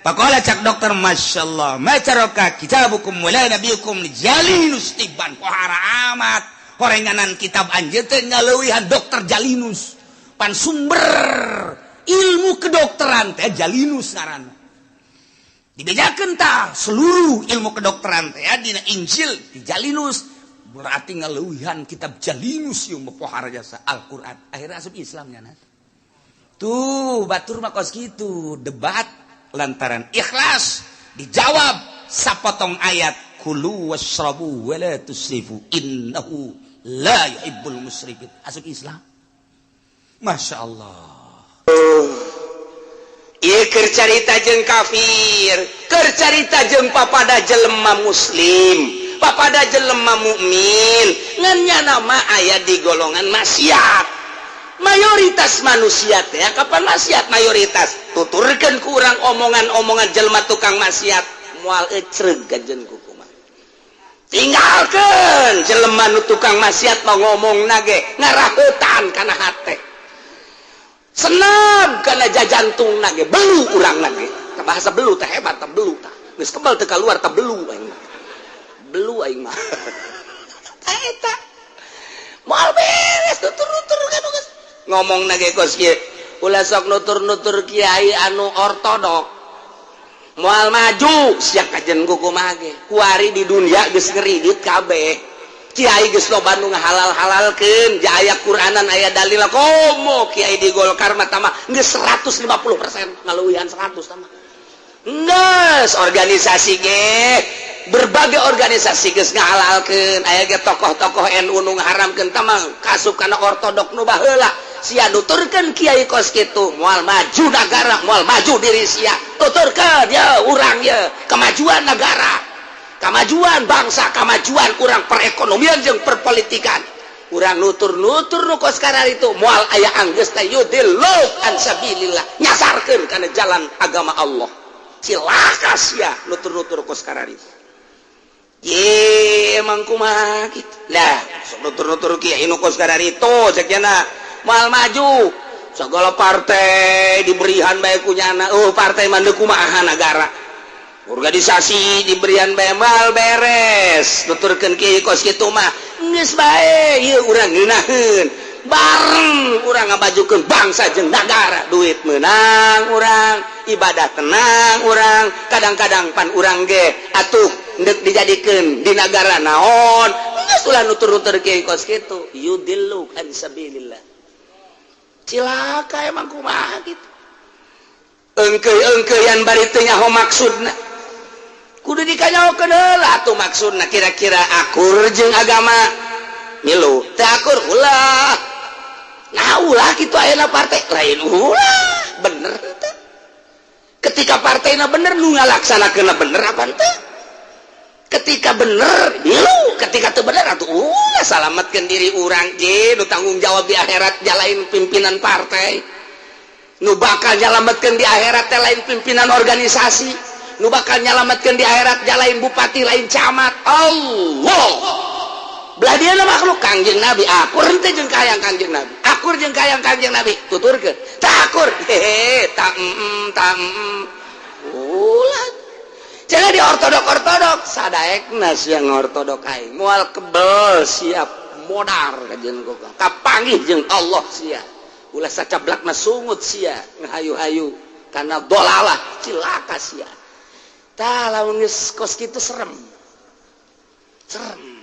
pakola cak dokter Masya Allah ma caraka kitabukum wala nabiyukum Jalinus tiban pohara amat horenganan kitab anjeun teh ngaleuwihan dokter Jalinus pan sumber ilmu kedokteran teh Jalinus ngaranna dibejakeun tah seluruh ilmu kedokteran teh dina Injil di Jalinus berarti ngaleuwihan kitab Jalinus ieu mah pohara jasa Al-Qur'an akhirnya asup Islam nya tuh batur mah kos kitu debat lantaran ikhlas dijawab sapotong ayat kulu wasrabu wala tusrifu innahu la yuhibbul musrifin asup Islam. Masya Allah. Ieu keur carita jeung kafir, keur carita jeung papada jelema muslim, papada jelema mukmin, ngan nyana mah aya di golongan maksiat. Mayoritas manusia teh kapan maksiat mayoritas tuturkeun ku urang omongan-omongan jelema tukang maksiat moal ecreug ganjeun ku kumaha. Tinggalkeun jelema nu tukang maksiat mah ngomongna ge ngaraheutan kana hate. Senam kana jajantungna ge belu urangna ge. Bahasa belu teh hebat teh belu tah. Geus kebal teu kaluar teh belu aing mah. Belu aing mah. Tah eta. Moal beres tutur-tutur kan geus ngomong nage kos kieu ulah sok nutur-nutur kiai anu ortodok moal maju sia kajen ku kumaha ge kuari di dunia geus ngeridit kabeh kiai geus loba nu ngahalal-halalkeun ja aya Qur'anan aya dalil komo kiai di Golkar mah tama geus 150% ngaleuwihan 100 tama geus organisasi ge berbagai organisasi geus ngahalalkeun aya ge tokoh-tokoh NU nu ngaharamkeun tama kasup kana ortodok nu baheula sia nuturkeun kiai kos kitu moal maju nagara moal maju diri sia tuturkeun ya urang ya kemajuan negara kemajuan bangsa kemajuan urang perekonomian jeung perpolitikan urang nutur-nutur nu kos kararitu moal aya anggeus teh yudillu an sabilillah nyasarkeun kana jalan agama Allah cilaka sia nutur-nutur kos kararitu ye emang kumaha kitu lah sok nutur-nutur kiai nu kos kararitu cek nya moal maju segala partai diberihan bae ku nyana partai mah kumaha nagara Organisasi diberian bemal beres nuturkeun kieu kos kitu mah geus bae ieu urang ngeunaheun bareng urang ngabajukeun bangsa jeung nagara duit meunang urang ibadah tenang urang kadang-kadang pan urang ge atuh deuk dijadikeun di nagara naon geus ulah nutur-nutur kieu kos kitu yudillu an sabilillah cilaka emang kumaha kitu engkeuy-engkeuyan bari teu nyaho maksudna kudu dikanyaokeun heula atuh maksudna kira-kira akur jeung agama milu teu akur ulah nah ulah kitu ayeuna partai lain ulah bener teu ketika partainya bener nu ngalaksanakeunna bener apa teu ketika bener milu ketika teu bener atuh ulah salametkeun diri urang ge nu tanggung jawab di akhirat jalain pimpinan partai nu bakal nyalametkeun di akhirat teh lain pimpinan organisasi nu bakal nyalametkeun di akhirat jalain bupati lain camat Allah belah dia makhluk Kangjeng Nabi akur henteu jeung kahayang Kangjeng Nabi akur jeung kahayang Kangjeng Nabi tuturkeun teu akur hehe ta ulah cenah di ortodok-ortodok sadaekna sia ngortodok aing moal kebel siap modar ka jeung kapanggih jeung Allah sia ulah sacablakna sungut sia ngahayu-hayu karena dolalah cilaka sia tah lamun geus kos kitu serem serem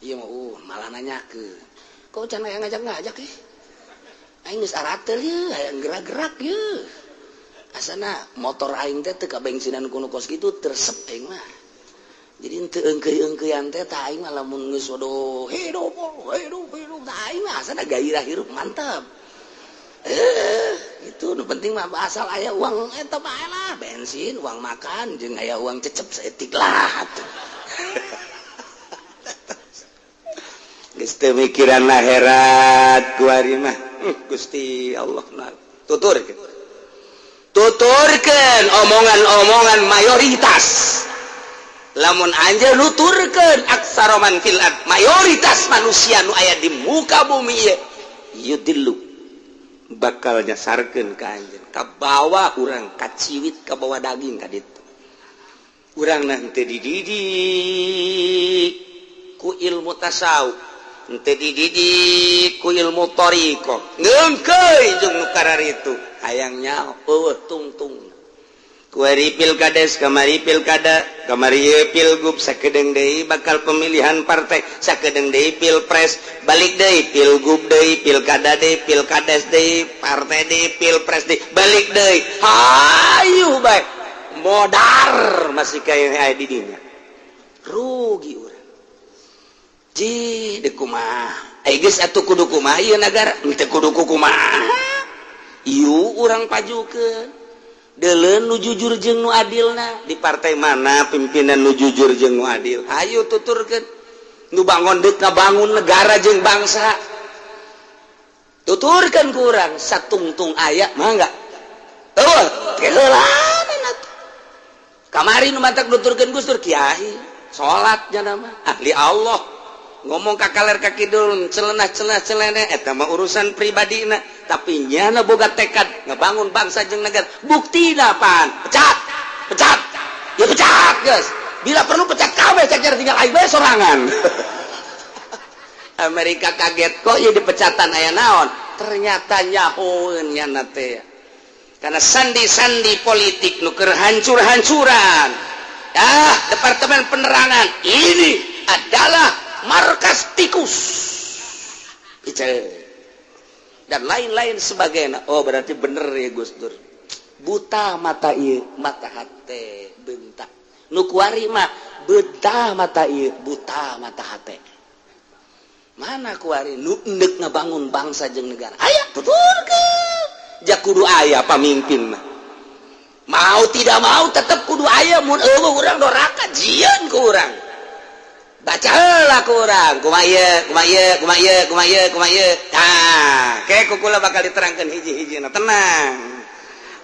ieu mah malah nanyakeun kok can aya ngajak-ngajak ih aing geus arateul ieu hayang gerak-gerak ieu asana motor aing teh teu kabensinan ku nu kos kitu tersep aing mah jadi teu eungkeuy-eungkeuyan teh tah aing mah lamun geus waduh hidup hidup hidup tah aing mah asana gairah hirup mantap itu nu penting mah asal aya uang eta bae lah bensin uang makan jeung aya uang cecep saeutik lah atuh geus teu mikiran akhirat kuari mah Gusti Allah tuturkeun tuturkeun omongan-omongan mayoritas lamun anjeun nuturkeun aksaroman fil ard mayoritas manusia nu aya di muka bumi ieu yudillu bakal nyasarkeun ka anjeun ka bawah urang kaciwit ka bawah daging ka ditu urang henteu dididik ku ilmu tasawuf henteu dididik ku ilmu thariqah ngeungkeuy jeung nu kararitu hayang nyaho eueuh tungtung kuari pilkades kamari pilkada kamari pilgub sakedeung deui bakal pemilihan partai sakedeung deui pilpres balik deui pilgub deui pilkada deui pilkades deui partai deui pilpres deui balik deui hayu bae modar masih kaya aya di dinya rugi urang ji deuk kumaha ai geus atuh kudu kumaha ieu nagara teu kudu kumaha ieu urang pajukeun deuleun nu jujur jeung nu adilna di partai mana pimpinan nu jujur jeung nu adil hayu tuturkeun nu bangun deuk ngabangun negara jeung bangsa tuturkeun ku urang satungtung aya mah enggak eueuh keheulaanan atuh kamari nu mantak nuturkeun Gus Dur kiai salat nya mah ahli Allah ngomong ka kaler ka kidul celenah-celenah celene eta mah urusan pribadina tapi nyana boga tekad ngebangun bangsa jeung negara buktina apaan pecat pecat ya pecat guys bila perlu pecat kabeh cek tinggal aing bae sorangan Amerika kaget kok ya dipecatan aya naon ternyata nyahoeun nyana teh karena sandi-sandi politik nu keur hancur-hancuran ah departemen penerangan ini adalah markas tikus dan lain-lain sebagainya. Oh berarti bener ya Gus Dur buta mata ieu mata hate bentak nu kuari mah buta mata ieu buta mata hate mana kuari nu endek ngabangun bangsa jeung negara aya tuturkeun ja kudu aya pamimpin mah mau tidak mau tetep kudu aya mun eueuh urang doraka jieun ku urang baca heula ku urang kumaha ieu kumaha ieu kumaha ieu kumaha ieu kumaha ieu tah ke ku kula bakal diterangkeun hiji-hijina tenang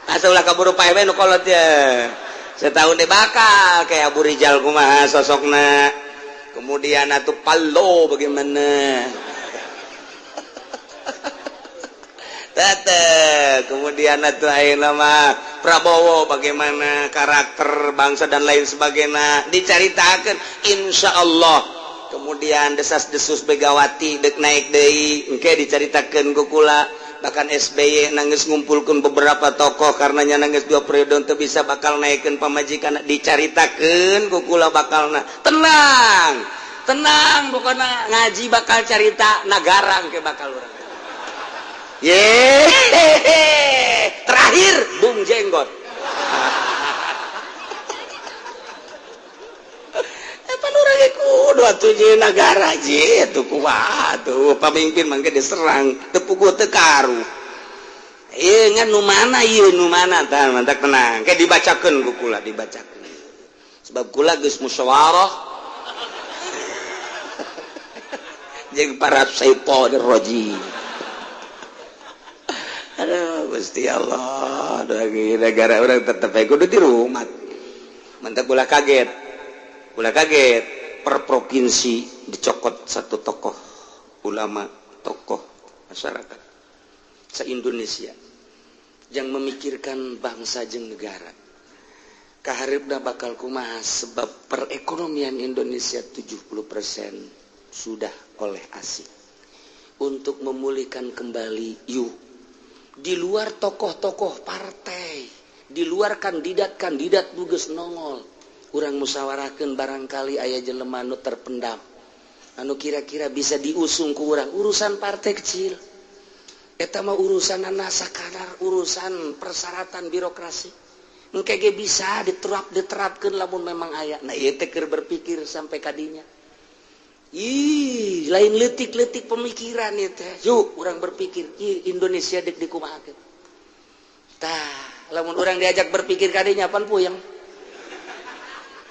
asa ulah kaburu pae nu kolot ye setahun deh bakal kayak Abu Rijal kumaha sosokna kemudian atuh Palo bagaimana tete kemudian atuh ayeuna mah Prabowo bagaimana karakter bangsa dan lain sebagainya dicaritakeun insya Allah. Kemudian desas-desus Megawati dek naik deui engke dicaritakeun ku kula. Bahkan SBY nangis ngumpulkeun beberapa tokoh karena nya nangis 2 periode teu bisa bakal naikkeun pamajikan dicaritakeun ku kula bakalna. Tenang, tenang pokona ngaji bakal carita nagara engke bakal urang. Ye, terakhir Bung Jenggot. Kudu atuh jeung nagara je atuh kumaha atuh pamimpin mangke diserang teu puguh teu karu. Ieu ngan nu mana ieu nu mana tah mantak tenang ke dibacakeun ku kula dibacakeun. Sebab kula geus musyawarah jeung para syaitonir rajim. Aduh Gusti Allah, negara urang tetep bae kudu di rumah. Mantak kula kaget. Kula kaget per provinsi dicokot satu tokoh ulama, tokoh masyarakat se-Indonesia yang memikirkan bangsa jeung negara. Kahareupna bakal kumaha sebab perekonomian Indonesia 70% sudah oleh asing. Untuk memulihkan kembali yuk di luar tokoh-tokoh partai, di luar kandidat-kandidat nu geus nongol. Urang musyawarahkeun barangkali aya jelema nu terpendam anu kira-kira bisa diusung ku urang. Urusan partai kecil eta mah urusanana sakadar urusan persyaratan birokrasi engke ge bisa diterapkeun lamun memang aya. Nah ieu teh keur berpikir sampai kadinya. Ih, lain leutik-leutik pemikiran ieu teh. Yuk urang berpikir ieu Indonesia deuk dikumahakeun. Tah lamun urang diajak berpikir kadinya pan puyeng.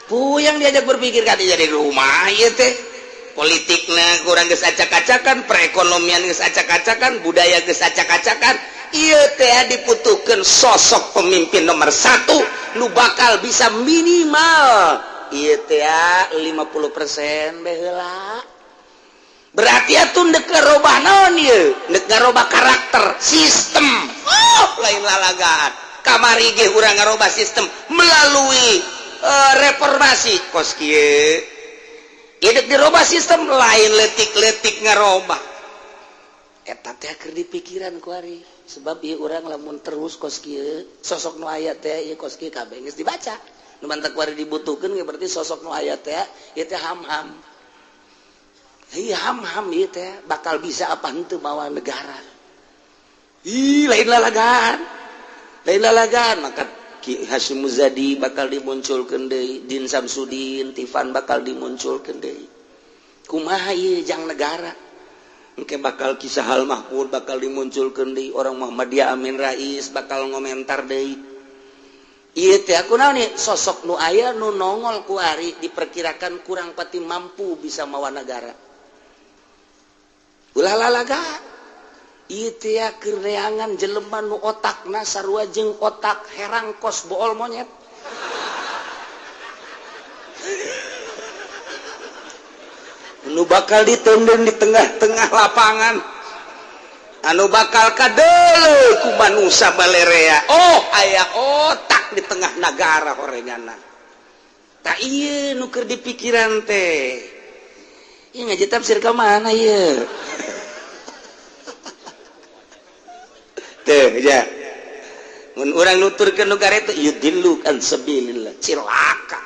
Puyeng diajak berpikir kadinya di rumah ieu teh. Politikna kurang geus acak-acakan, perekonomian geus acak-acakan, budaya geus acak-acakan. Ieu teh diputuhkeun sosok pemimpin nomor 1 nu bakal bisa minimal ieu teh 50% bae heula. Berarti atuh deuk ngarobah naon ieu? Deuk ngarobah karakter, sistem. Oh, lain lalagaan. Kamari ge urang ngarobah sistem melalui reformasi kos kieu. Hidup dirubah sistem lain letik-letik ngarobah. Eta teh keur dipikiran ku ari. Sebab ieu urang lamun terus kos kieu, sosok nu aya teh ieu kos kieu kabeh geus dibaca. Nu mantak ku ari dibutuhkeun ge berarti sosok nu aya teh ieu teh ham-ham. Ieu ham-ham ieu teh bakal bisa apa henteu mawa negara. Ih, lain lalagaan. Lain lalagaan maka Ki Hasyim Muzadi bakal dimunculkeun deui, Din Samsudin, Tifan bakal dimunculkeun deui. Kumaha ieu jang negara? Engke bakal Kisah Hal Mahfud bakal dimunculkeun deui, orang Muhammadiyah Amin Rais bakal ngomentar deui. Ieu teh kunaon ieu? Sosok nu aya nu nongol ku ari diperkirakan kurang pati mampu bisa mawa negara. Ulah lalaga. Ieu teh keur neangan jelema nu otakna sarua jeung otak herang kos bool monyet. Nu bakal ditendeng di tengah-tengah lapangan. Anu bakal kadeuleu ku manusa balerea. Oh, aya otak di tengah nagara horenganna. Tah ieu nu keur dipikiran teh. Ieu ngaji tafsir ka mana ieu? Teh ya. Mun urang nuturkeun nu garetu yudillu an sabilillah, cilaka.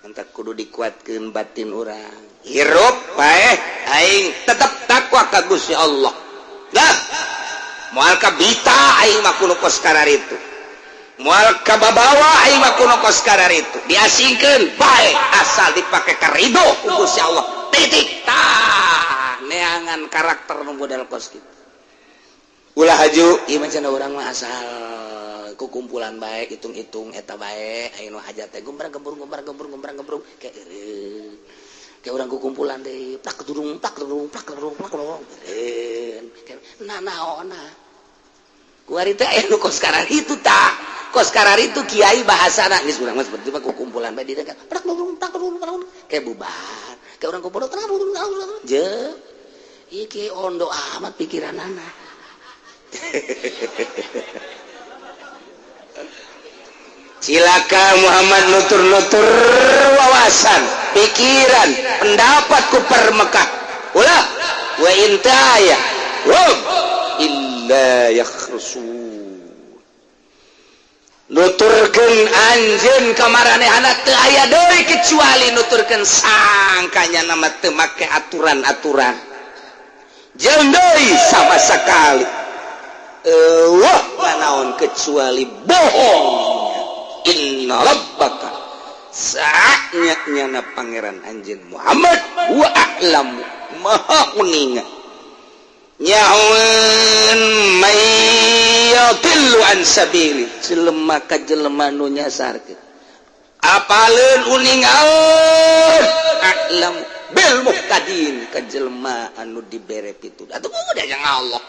Entak kudu dikuatkeun batin urang. Hirup bae aing tetep takwa ka Gusti Allah. Lah, moal kabita aing mah kudu kos kararitu. Moal kababawa aing mah kudu kos kararitu. Diasingkeun bae asal dipake ka ridho ku Gusti Allah. Titik. Tah, neangan karakter nu model kos kitu. Ulah haju ieu mah cenah urang mah asal kukumpulan bae hitung-hitung eta bae aya nu hajat teh gombrang gembrung gombrang gembrung gombrang gembrung kayak eureun. Kayak urang kukumpulan deui plak durung plak durung plak durung plak durung. Nah naonna. Kuari teh aya nu kos kararitu tah. Kos kararitu kiai bahasana geus urang mah seperti mah kukumpulan bae di plak durung plak durung plak kayak bubar. Kayak urang kumpul je. Ieu kiai ondo amat pikiranana. Cilaka Muhammad nutur-nutur wawasan, pikiran, pendapat kufar Mekah. Ulah wa intaya hum illa yakhrusun. Nuturkeun anjeun ka maranehana teu aya deui kecuali nuturkeun sangkanya nama teu make aturan-aturan. Jeung deui sama sekali eueuh nanaon kecuali bohong. Inna rabbaka saatnya nyana pangeran anjeun Muhammad wa a'lamu maha uninga nyahoeun may yadillu an sabili jelema ka jelema nu nyasarkeun apaleun uningaeun a'lamu bil muhtadin ka jelema anu dibere pituduh atuh udah yang Allah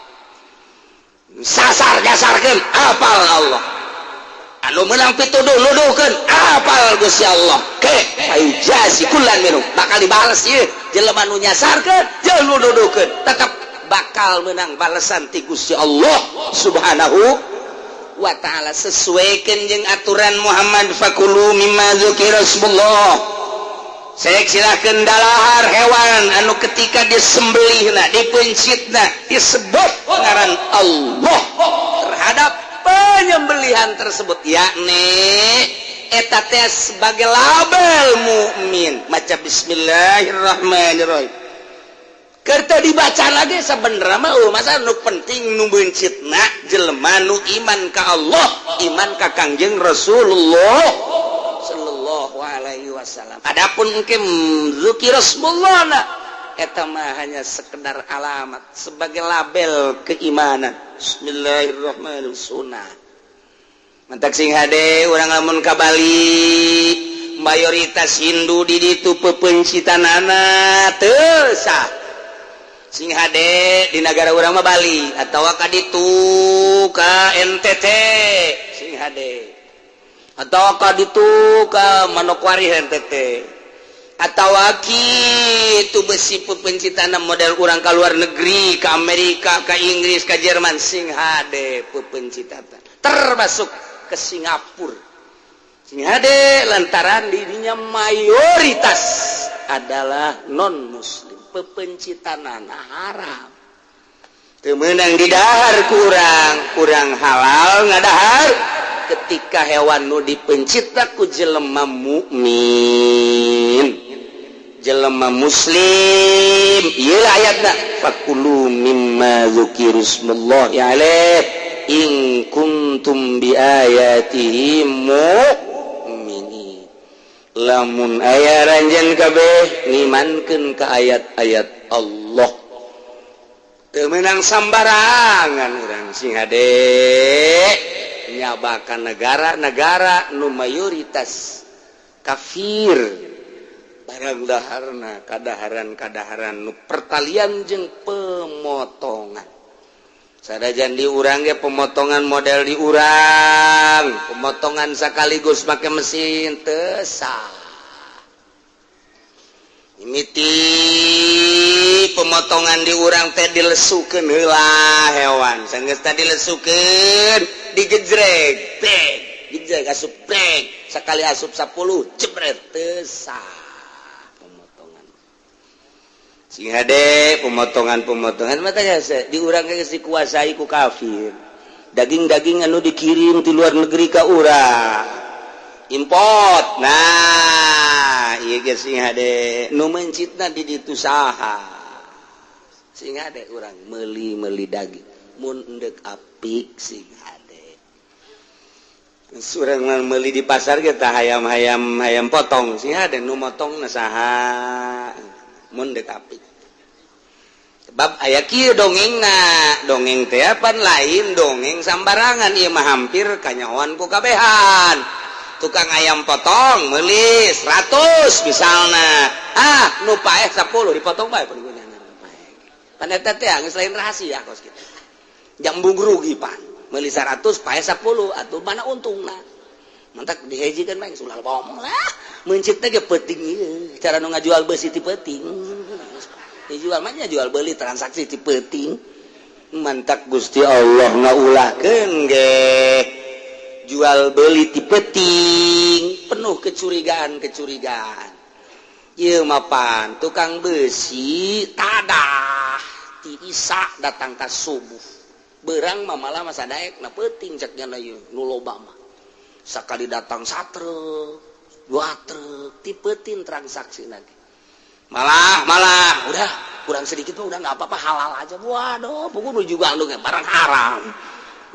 sasar nyasarkeun apal Allah anu menang pituduh nuduhkeun apal Gusti Allah ke fayujazi kullan minum bakal dibales ieu jelema nu nyasarkeun jeung nu nuduhkeun tetep bakal menang balesan ti Gusti Allah Subhanahu wa ta'ala. Sesuaikan jeung aturan Muhammad fakulu mimma dzukira ismullah. Sek silakeun dalahar hewan anu ketika disembelihna dipencitna disebut ngaran Allah terhadap penyembelihan tersebut, yakni eta teh sebagai label mukmin maca bismillahirrahmanirrahim. Kerta dibaca lagi sebenarnya mah masa nu penting nu bencitna jelema nu iman ka Allah, iman ka Kangjeng Rasulullah sallallahu alaihi wasallam. Adapun engke zikir Rasulullah eta mah hanya sekedar alamat sebagai label keimanan. Bismillahirrahmanirrahim sunnah. Mantak sing hade urang lamun ka Bali mayoritas Hindu di ditu pepencitanana teu sah. Sing hade di negara urang mah Bali atawa ka ditu ka NTT sing hade atawa ka ditu ka Manokwari NTT atawa kitu besi pepencitana model urang ka luar negeri, ke Amerika, ke Inggris, ke Jerman sing hade pepencitana termasuk ke Singapura sing hade lantaran dirinya mayoritas adalah non muslim pepencitanana haram teu meunang didahar kurang kurang halal ngadahar ketika hewan nu dipencita ku jelema mukmin jelema muslim. Ieu ayatna fakulu mimma dzukira ismullahi alaihi in kuntum bi ayatihi mu'minin. Lamun aya ranjeun kabeh ngimankeun ka ayat-ayat Allah teu meunang sambarangan urang sing hade nyabakan negara-negara nu mayoritas kafir barang daharna kadaharan-kadaharan nu pertalian jeung pemotongan. Sadajan di urang ge pemotongan model di urang pemotongan sekaligus make mesin teu sah. Mimiti pemotongan di urang teh dilesukeun heula hewan sanggeus tadi dilesukeun digejreg bek gejreg asup bek sekali asup 10 jebret teu sah pemotongan. Sing hade pemotongan-pemotongan mata geus di urang geus dikuasai ku kafir. Daging-daging anu dikirim di luar negeri ka urang import. Nah, ieu geus sing hade nu mencitna di ditu saha. Sing hade urang meuli-meuli daging mun endek apik sing hade. Urang meuli di pasar ge tah hayam-hayam hayam potong sing hade nu motongna saha mun dek apik. Sebab aya kieu dongengna, dongeng teh pan lain dongeng sambarangan ieu mah hampir kanyahoan ku kabehan. Tukang ayam potong meuli 100 misalna. Ah, nu paeh 10 dipotong bae pan. Pan eta teh geus lain rahasia kos kitu. Jambung rugi pan. Meuli 100 paeh 10 atuh mana untungna. Mantak dihejikeun bae ulah ngomong lah. Meuncit teh ge peuting ieu. Cara nu ngajual beusi ti peuting. Dijual mah nya jual beli transaksi ti peuting. Mantak Gusti Allah ngaulahkeun ge. Jual beli ti peuting penuh kecurigaan-kecurigaan. Ieu mapan tukang besi tadah ti Isa datang ka subuh. Berang mah malah masa daek na peuting cek nya ieu nu loba mah. Sakali datang satruk, dua truk, ti peuting transaksi lagi. Malah malah udah kurang sedikit mah udah nggak apa-apa, halal aja. Waduh, pokoknya juga anu barang haram.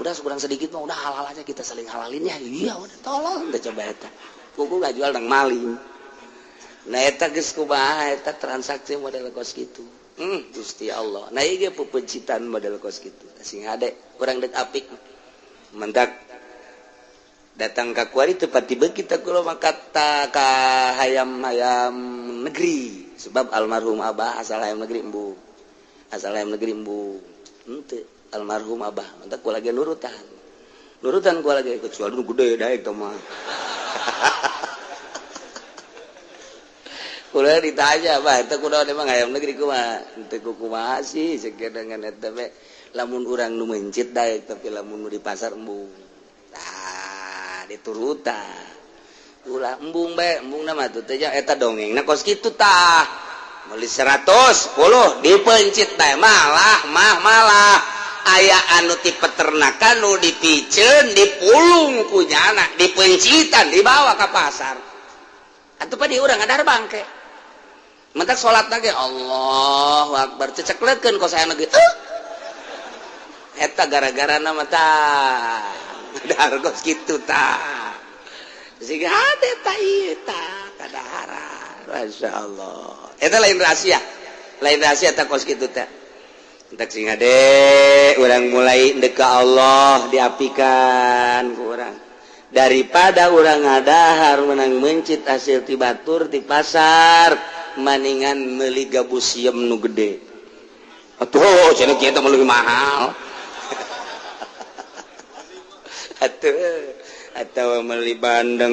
Udah kurang sedikit mah udah halal aja, kita saling halalin ya. Iya udah, tolong udah coba eta. Kuku nggak jual nang maling. Nah eta geus kumaha eta transaksi model kos kitu. Gusti Allah. Nah ieu ge pepencitan model kos kitu. Sing hade urang dek apik. Mendak datang ka kuari tepat tiba kita kula makata ka hayam-hayam negeri. Sebab almarhum abah asal hayam negeri embung. Asal hayam negeri embung. Henteu almarhum abah mentak kula lagi nurutan. Nurutan kula lagi kecuali nu gede daek teh mah. Kula ditanya, "Bah, eta kunaon emang hayam negeri kumaha?" Henteu kumaha sih sakieu dengan eta we. Lamun urang nu mencit daek tapi lamun nu di pasar embung. Tah, diturutan. Ulah embung bae, embung mah tuh teh eta dongengna kos kitu tah. Meuli 110 dipencit bae malah mah malah aya anu ti peternakan nu dipiceun dipulung ku nyana dipencitan dibawa ka pasar. Atuh pa di urang ngadar bangke. Mentak salat lagi Allahu Akbar ceceklekeun kos aya ge. Eta gara-gara nama tah. Dar kos kitu tah. Sehingga ada tah ieu tah kadaharan. Masya Allah. Eta lain rahasia. Lain rahasia tah kos kitu teh. Entak sing ade urang mulai ndek ka Allah diapikan ku urang. Daripada urang ngadahar menang mencit hasil ti batur ti pasar maningan meuli gabus siem nu gede. Atuh cenah kieu teh lebih mahal. Atuh atau meuli bandeng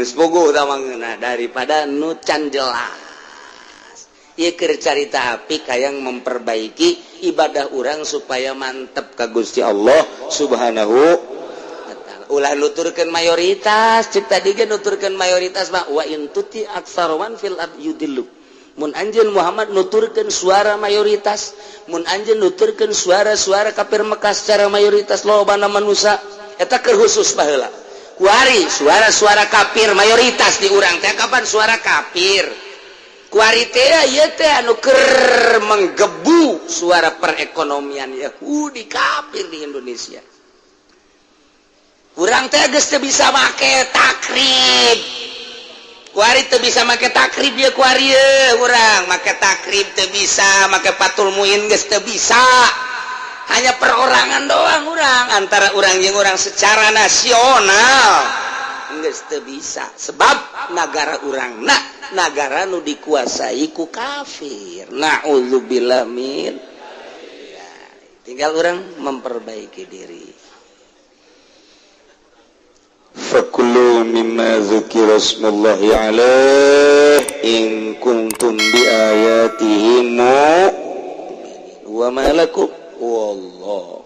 sepuguh tah mangeuna daripada nu can jelas. Ieu keur carita apik hayang memperbaiki ibadah urang supaya mantep ka Gusti Allah Subhanahu wa taala. Ulah nuturkeun mayoritas, cek tadi ge nuturkeun mayoritas mah wa in tuti aktsara man fil ard yudillu. Mun anjeun Muhammad nuturkeun suara mayoritas, mun anjeun nuturkeun suara-suara kafir Mekah secara mayoritas lobana manusia, eta keur khusus baheula. Kuari suara-suara kafir mayoritas di urang teh kapan suara kafir. Kuari teh ieu teh anu keur menggebu suara perekonomian Yahudi kafir di Indonesia. Urang teh geus teu bisa make takrib. Kuari teu bisa make takrib ye kuari ye urang make takrib teu bisa, make Fathul Muin geus teu bisa. Hanya perorangan doang urang antara urang jeung urang secara nasional geus teu bisa sebab nagara urang na nagara nu dikuasai ku kafir. Na'udzubillah min. Ya, tinggal urang memperbaiki diri. Fakulu mimma dzukira smullahi alaihi in kuntum bi ayatihi mu'minin wa ma lakum wallahu